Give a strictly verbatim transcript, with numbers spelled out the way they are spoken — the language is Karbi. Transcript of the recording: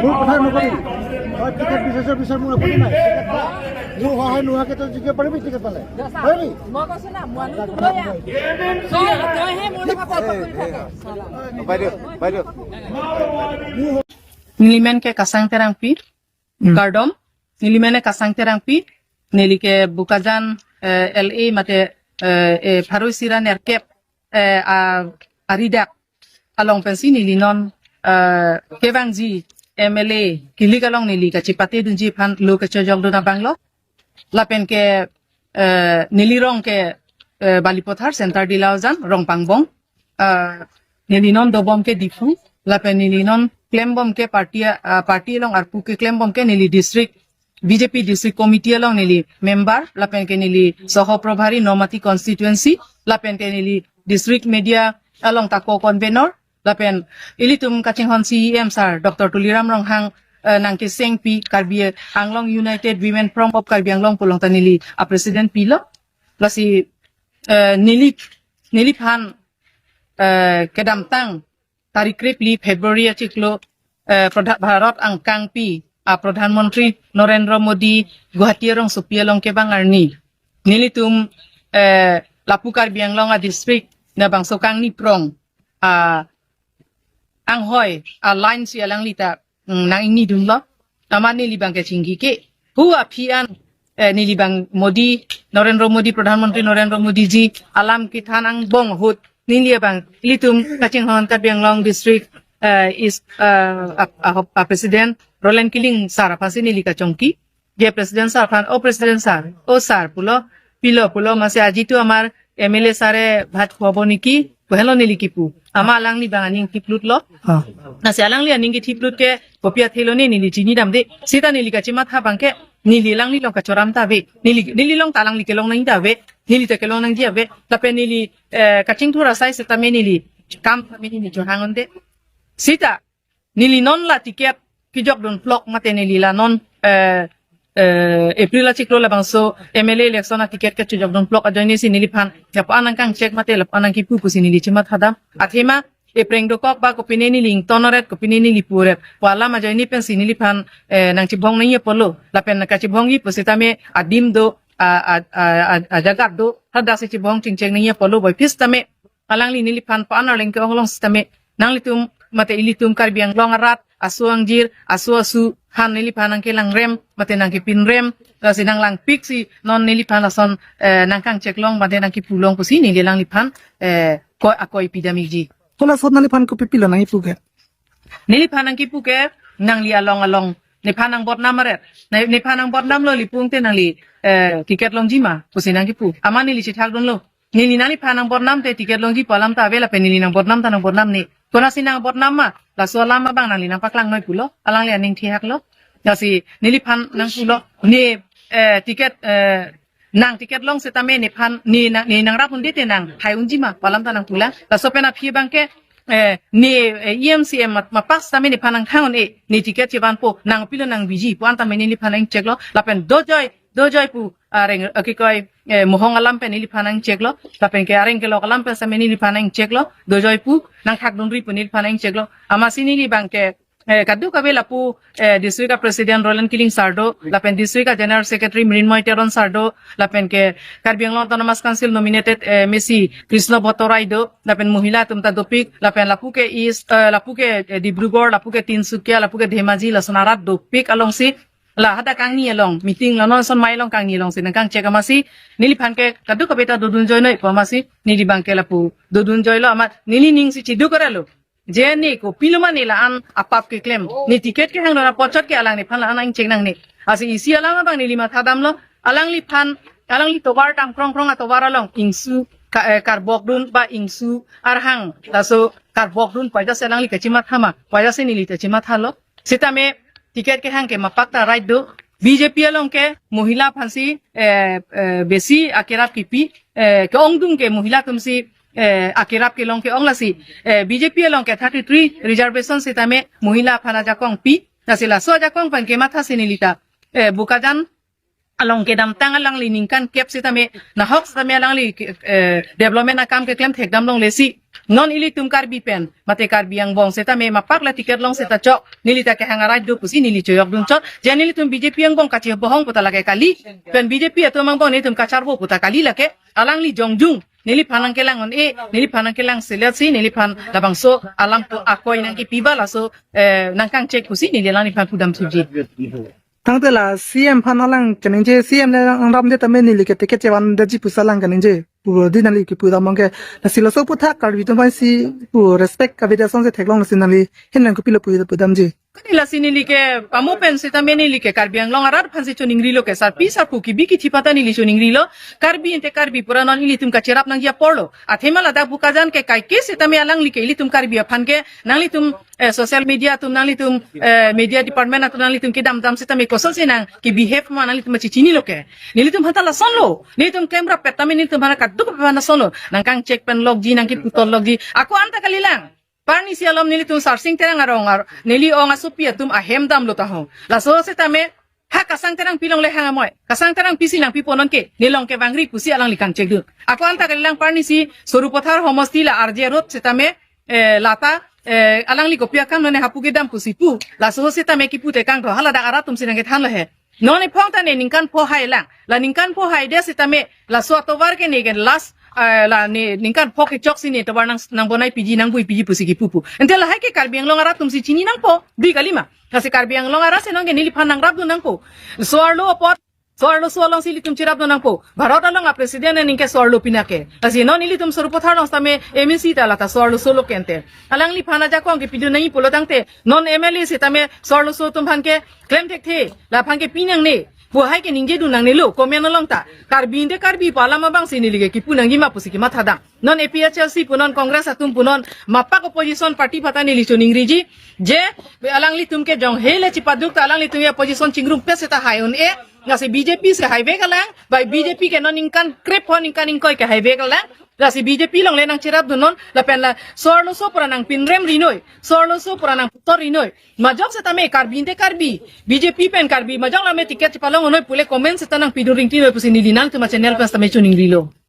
মোৰ কথা নকবি। তই টিকেট বিচাৰিছ, বিচাৰ, মোৰ আপত্তি নাই। মোৰ সহায় নোহোৱাকে তই জিকিব পাৰিবি টিকেট পালে? পাৰিবি? মই কৈছো না, মই আনি দিবই ইয়াত। তই, তইহে মোৰ লগত তৰ্ক কৰি থাক। বাইদেউ, বাইদেউ। Neli men ke Kasang Terangpi, Hmm. Kardom, neli men ke Kasang Terangpi, neli ke Bokajan, eh, L A mate, eh, eh, pharo isi ra nerkep, eh, a, aridak along pensi neli non, eh, kevangji M L A kilik along neli kachipate dunji aphan lo kachojok dun abang lo. Lapen ke, eh, neli rong ke, eh, Balipathar, Center Dilaujan, Rongpangbong. Eh, neli non dobom ke Diphu, lapen neli non klembom ke party, eh, party along arpu keklembom ke neli district, B J P district committee along neli member, lapen ke neli Soho Probhari Nomati constituency, lapen ke neli district media along ta co-convenor, lapen ilitum kachinghon C E M sir, Doctor Tuliram Ronghang, eh, nangkesengpi Karbi Anglong United Women Forum of Karbi Anglong pu along ta neli a president pilo. Lasi, eh, neli, neliphan, eh, kedamtang tarik krepli February achiklo, eh, Pradha-, Bharat angkangpi, ah, Pradhan Mantri Narendra Modi Guwahati arongsopi along kevang arni. Nelitum, eh, lapu Karbi Anglong a district na bangso kangni prong, ah, anghoi, ah, line si alangli ta, mm, nang-ingni dunlo. Amat neli abang kechingki ke. Hu aphi an, eh, neli abang Modi, Narendra Modi, Pradhan Mantri Narendra Modi ji, alam kethan angbong ahut, neli abang, ilitum kachinghon Karbi Anglong district, eh, is, eh, a, a, a president, Roland Killing sir aphansi neli kachongki. Dia president sir aphan, "O president sir, o sir," pulo, pilo pulo, "Mase aji tu amar M L A sir e bhat khwabo neki," pu henlo neli kipu. Amat alangli abang aning thiplut lo. Ha. Lasi alangli aning kethiplut ke kopi athe lo ne neli chinidamde. Seta neli kachimatha abang ke neli alangli along kachoram ta ave. Neli, neli along ta alangli kelong nangji ta ave. Neli ta kelong nangji ave. Lapen neli, eh, kachingthur asai setame neli kam tame neli chohang un-e. Seta neli non la ticket kejok dun plok mate neli la non, eh, eh, April achiklo labangso M L A election a ticket kechojok dun plok ajoine si neliphan lapu-an nangkangchek mate lapu-an nangkipu pusi neli chimathadam. Athema epreng dokok ba kopine neli ingtonret, kopine neli puret pu alam ajoine pensi neliphan, eh, nangchibong nangji apotlo. Lapen kachibongji pusitame adim do, a, a, a, a, ajagat do, hadak si chibong chingcheng nangji apotlo boy. Pusitame alangli neliphan pa-an arleng ke-ong along setame nanglitum mate ilitum Karbi Anglong arat aso angjir, aso asu aphan neliphan nangkelangrem mate nangkepinrem, lasi nanglangpik si non neliphan ason, eh, nangkangcheklong mate nangkipulong pusi neli alangliphan, eh, ko akoi pidamji. Kolasot neliphan kopi pilo nangkipu ke? Neliphan nangkipu ke nangli along along nephan nangbodnam aret. Ne-, nephan nangbodnam lo, neli pu te nangli, eh, ticket longji ma pusi nangkipu. Amat neli chethak dunlo. Neli nangliphan nangbodnam te ticket longji pu alam ta ave lapen neli nangbodnam ta nangbodnam ne. Konasi nangbodnam ma, laso alam abang nangli nangpaklang noi pulo, alangli aning thihak lo. Lasi neliphan nangpulo, ne, eh, ticket, eh, nang ticket long setame nephan, ne nang, ne nangrap un-e te nang hai unji ma pu alam ta nangpulang. Laso pen aphi abang ke, eh, ne, eh, E M C M mat, mapak setame nephan nangthang un-e, ne ticket chevanpo, nang pilo nang biji pu an tame neliphan nangcheklo, lapen dojoi, dojoi pu areng, eh, kikoi, eh, mohong alam pen neliphan nangcheklo, lapen ke areng kelok alam pen setame neliphan nangcheklo, dojoi pu nangthak dunri pu neliphan nangcheklo. Amatsi neli abang ke, eh, kadokave lapu, eh, district a president Roland Killing sir do, lapen district a general secretary Mrinmoy Teron sir do, lapen ke Karbi Anglong Autonomous Council nominated, eh, M A C Krishna Bhattarai do, lapen mohila atum ta dopik, lapen lapu ke East, eh, lapu ke, eh, Dibrugarh, lapu ke Tinsukia, lapu ke Dhemaji, lason arat dopik alongsi, la hadak kangni along meeting, la non ason mai along kangni alongsi nangkangchek amatsi neliphan ke kadokave ta dodun joi noi pu amatsi neli abang ke lapu dodun joilo. Amat neli ning si chiduk arlo, je ne kopilo ma ne la-an apap keklem, ne ticket kehang dun apotchot ke alang nephan la-an nangchek nangne. Lasi isi alam abang neli mathadamlo, alangliphan, alangli tovar tang krong krong atovar along ingsu ka, eh, karbok dun ba ingsu arhang, laso karbok dun pu ajat si alangli kachimatha ma pu ajat si neli ta chimathalo. Setame ticket kehang ke mapak ta right do. B J P along ke mohila aphansi, eh, eh, besi akerap kipi, eh, ke-ongdung ke mohila atumsi, eh, akerap kelong ke-ong lasi, eh, B J P along ke thirty-three reservation setame mohila aphan ajakong pi. Lasi laso ajakong pen kemathasi neli ta, eh, Bokajan along kedamtang alangli ningkan kep setame, nahok setame alangli, eh, development akam keklem thekdam longle si, Non ilitum Karbi pen, mate Karbi angbong setame mapak la ticket long seta chok, neli ta kehang arai do pusi neli choyok dun chot, je nelitum B J P angbong kachibohong puta lake kali, pen B J P atum angbong nelitum kacharbo puta kali lake, alangli jongjung, neliphan nangkelang un-e, neliphan nangkelang selet si, neliphan labangso alam pu akoi nangkepi ba laso, eh, nangkangchek pusi neli alangliphan pudam thuji. Tangte la C M aphan alang kaningje, C M le nangramde tame neli ke ticket chevan daji pusi alang kaningje. Puro di nangli kipu damang ke, lasi laso aputhak Karbi atum aphansi pu respect kaveda asonsi theklong, lasi nangli hin nang kopilo pu pudamji. Kani lasi neli ke pamo pen setame neli ke Karbi Anglong arat aphansi choningrilo ke, sarpi sarpo kebi kethe aphan ta neli choningrilo. Karbi ante Karbi pura non ilitum kacherap nangji aporlo. Athema ladak Bokajan ke kaike setame alangli ke ilitum Karbi aphan ke nanglitum, eh, social media atum, nanglitum, eh, media department atum nanglitum kedam dam setame kosonsi nangkebehave ma nanglitum ma chechinilo ke. Nelitum aphan ta lasonlo. Nelitum camera pet tame nelitum aphan kaduk aphan lasonlo. Nangkangchek pen lokji, nangkeputol lokji. Ako anta kalilang. Parnisi alom nelitum Sarsing Terang arong ar, neli ong asopi atum ahem damlo taho. Laso setame, ha Kasang Terangpi along le hang amoi. Kasang Terangpi si nangpipo non ke, nelong kevangri pusi alangli kangchek dun. Ako anta kalilang, parnisi Sarupathar homosti la R J Road setame, eh, lata, eh, alangli kopi akam nane hapu kedam pusi pu. Laso setame kipute kangtho, haladak arat atumsi nangkethanlo he. Non ephong ta ne ningkan pho hai lang. La ningkan pho hai de setame, laso atovar ke ne ke last, eh, la ne ningkan pho kechok si ne tovar nang, nangbonaipiji, nangbuipiji pusi kipu pu. Ante lahai ke Karbi Anglong arat atumsi chini nangpo, dui kalima. Lasi Karbi Anglong arat si non ke neliphan nangrap dun nangpo. So-arlo apot, so-arloso alongsi ilitum cherap dun nangpo. Bharat along a president aning ke so-arlo pina ke. Lasi non ilitum Sarupathar along setame M A C ta lata so-arloso lo ke ante. Alangliphan ajakong kepi dun nangji pulo tangte, non M L A setame so-arloso atum aphan ke klem thekthe, laphan ke pi nangne pu hai ke ningje dun nangnelo, comment along ta. Karbi ante Karbi pu alam abangsi neli ke kipu nangji ma pusi kematha dam. Non A P H L C pu non Congress atum pu non mapak opposition party aphan ta neli choningriji, je alanglitum ke jong hele chipaduk ta alanglitum ke opposition chingrumpet seta hai un-e, lasi B J P si haivek alang, bai B J P ke non ningkan krep ho ningkan ingkoi ke haivek alang, lasi B J P along le nangcherap dun non, lapen la so-arloso pura nangpinrem rinoi, so-arloso pura nangputor rinoi. Majok setame Karbi ante Karbi, B J P pen Karbi majok lame ticket chepalong un-noi pule comment seta nangpi dun ringti noi pusi neli nangtum a channel pen setame choningrilo.